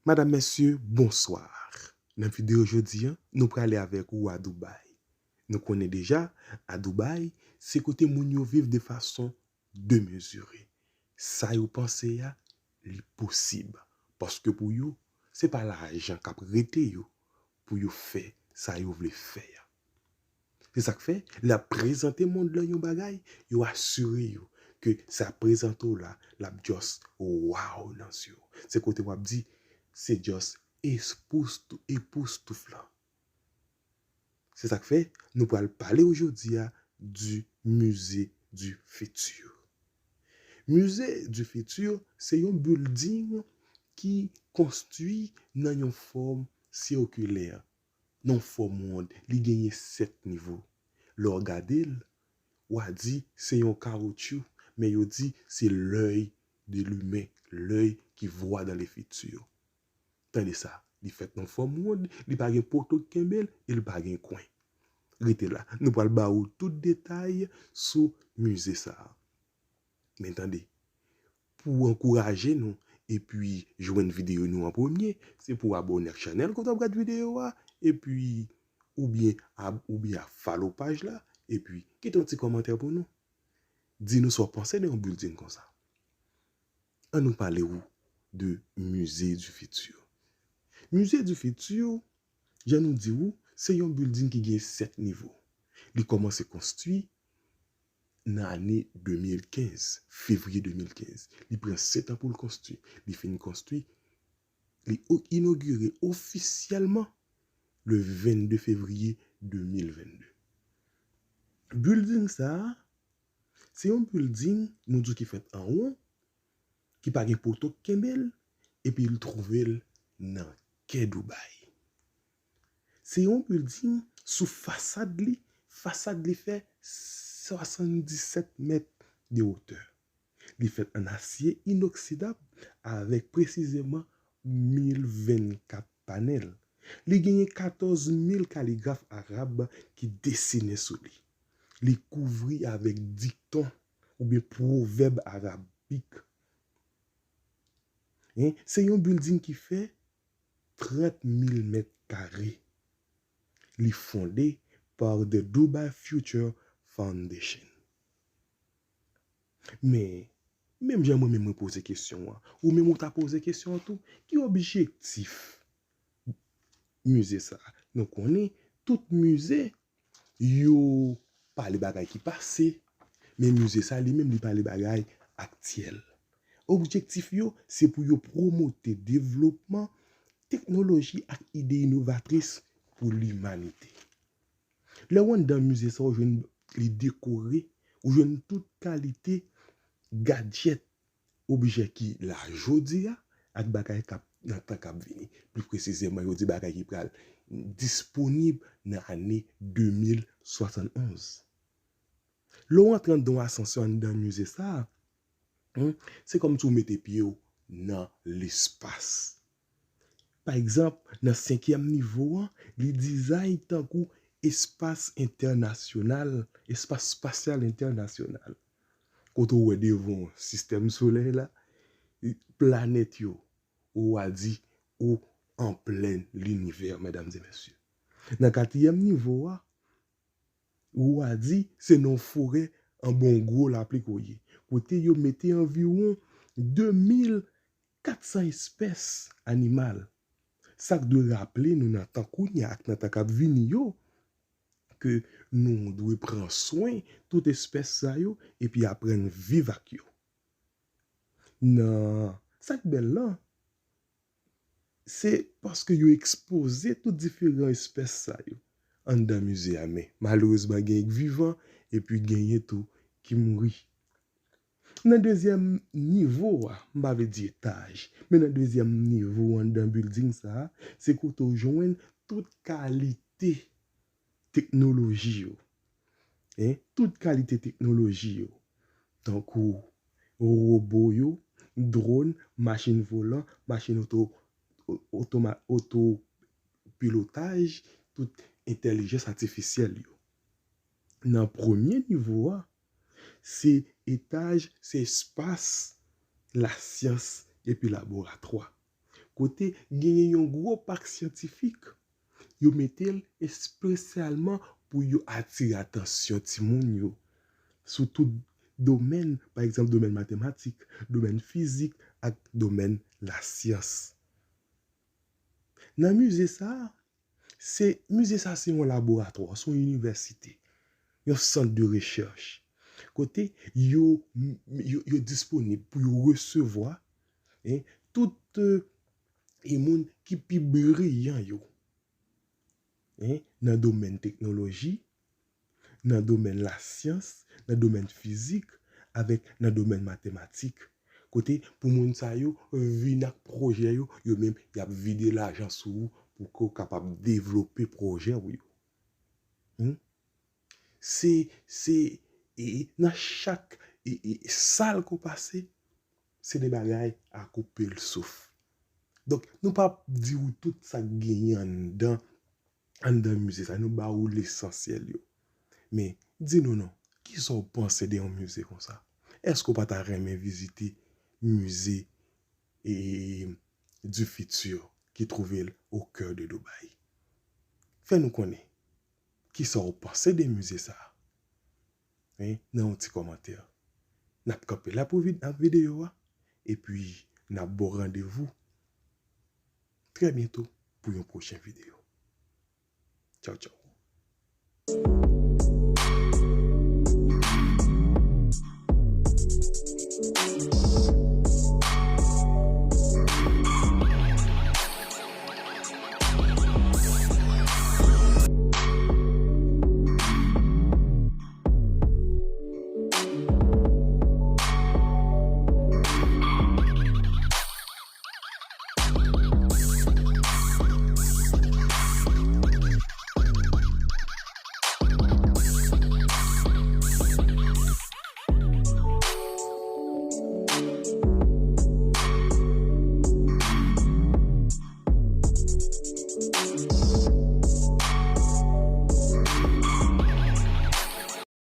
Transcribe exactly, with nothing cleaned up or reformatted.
Madam, mesye, bonswa. Nan videyo jodi a, nou prale avèk ou a Dubai. Nou konnen deja, a Dubai, se kote moun yo viv de fason demezire. Sa yo panse a, li posib. Paske pou yo, se pa lajan k ap rete yo pou yo fè sa yo vle fè a. Se sa k fè, lè y ap prezante mond lan yon bagay, yo asire yo ke sa y ap prezante w la, l ap just wow nan zye w. Se kote w ap di, se just epoustouflan. Se sa k fè, nou pral pale w jodi a du Musée du Futur. Musée du Futur, se yon bilding ki konstwi nan yon fòm sikilè, nan yon fòm wonn. Li genyen sèt nivo. Lè w gade l, w a di se yon kawotchou, men yo di se l'œil de l'humain, l'œil qui voit dans le futur. Tande sa, li fèt nan fòm wonn, li pa gen poto k kenbe l, e li pa gen kwen. Rete la, nou pral ba ou tout detay sou mize sa a. Men tande, pou ankouraje nou, epi jwenn videyo nou an premye, se pou w abòne ak chanèl kote w ap gad videyo a, epi oubyen ab, oubyen follow paj la, epi kite yon ti kòmantè pou nou. Di nou sa w panse de yon bilding konsa. An nou pale ou de Musée du Futur. Musée du Futur, jan nou di ou, se yon bilding ki gen sèt nivo. Li kòmanse konstwi nan ane de mil kenz, fevriye de mil kenz. Li pran sèt an pou l konstwi. Li fin konstwi, li o-, inogire ofisyèlman le vennde fevriye de mil vennde. Bilding sa a, se yon bilding, nou di ki fèt an won, ki pa gen poto k kenbe l, epi l twouve l nan kè Dubai. Se yon bilding sou fasad li, fasad li fè swasanndisèt mèt de wotè. Li fèt an asye inoksidab avèk presizeman mil vennkat panèl. Li genyen katòz mil kaligraf arab ki desinen sou li. Li kouvri avèk dikton oubyen pwovèb arabik. Hein? Se yon bilding ki fè trant mil mèt kare. Li fonde pa The Dubai Future Foundation. Men, menm jan mwen menm mwen poze kesyon an, ou menm ou ta poze kesyon an tou, ki objektif mize sa a? Nou konnen tout mize, yo pale bagay ki pase, men mize sa li menm li pale bagay aktyèl. Objektif yo, se pou yo pwomote devlopman teknoloji ak ide inovatris pou limanite. Lè w anndan mize sa, ou jwenn li dekore, ou jwenn tout kalite gadjèt, objè ki la jodi a, ak bagay k ap nan tan k ap vini. Pli presizeman, yo di bagay ki pral disponib nan ane de mil swasann onz. Lè w antre anndan yon asansè anndan mize sa a, hmm, se kòmsi w mete pye w nan lespas. Pa egzanp, nan senkyèm nivo an, li dizay tankou espas entènasyonal, espas espasyal entènasyonal. Kote w wè devan w sistèm solèy la, planèt yo, ou a di ou an plen linivè, medam e mesye. Nan katriyèm nivo a, ou a di se nan yon forè anba yon gwo lapli ke w ye, kote yo mete anviwon de mil kat san espès animal. Sa k dwe raple nou nan tan kounye a ak nan tan k ap vini yo, ke nou dwe pran swen tout espès sa yo epi aprann viv ak yo. Nan sa k bèl lan, se paske yo ekspoze tout diferan espès sa yo anndan mize a, men malerezman genyen k vivan epi genyen tou ki mouri. Nan dezyèm nivo a, m pa vle di etaj, men nan dezyèm nivo anndan bilding sa a, se kote w jwenn tout kalite teknoloji yo. Hein? Tout kalite teknoloji yo. Tankou wobo yo, dwòn, machin volan, machin oto, o-, otoma-, otopilotaj, tout entèlijans atifisyèl yo. Nan premye nivo a, se etaj, se espas lasyans epi laboratwa. kote genyen yon gwo pak syantifik. Yo mete l espesyalman pou yo atire atansyon timoun yo sou tout domèn, pa egzanp, domèn matematik, domèn fizik ak domèn lasyans. Nan mize sa a, se, mize sa a se yon laboratwa, se yon inivèsite, yon sant de rechèch, kote yo, yo, yo disponib pou yo resevwa, en, tout, eh, e moun ki pi briyan yo, en, nan domèn teknoloji, nan domèn lasyans, nan domèn fizik, avèk nan domèn matematik. Kote pou moun sa yo vin ak pwojè yo, yo menm y ap vide lajan sou ou pou ke w kapab devlope pwojè w yo. Hmm? Se, se, e, e, nan chak, e, e, sal ke w pase, se de bagay a koupe l souf. Donk, nou p ap di w tout sa k genyen anndan, anndan mize sa, nou ba ou lesansyèl yo. Men, di nou non, kisa w panse de yon mize konsa? Èske w pa ta renmen vizite mize, e, du futur ki twouve l au cœur de Dubaï? Fè nou konnen kisa w panse de mize sa a, en, nan yon ti kòmantè. N ap kanpe la pou vid-, ak videyo a, epi n ap ba w randevou trè byento pou yon pwochen videyo. Tchaw, tchaw.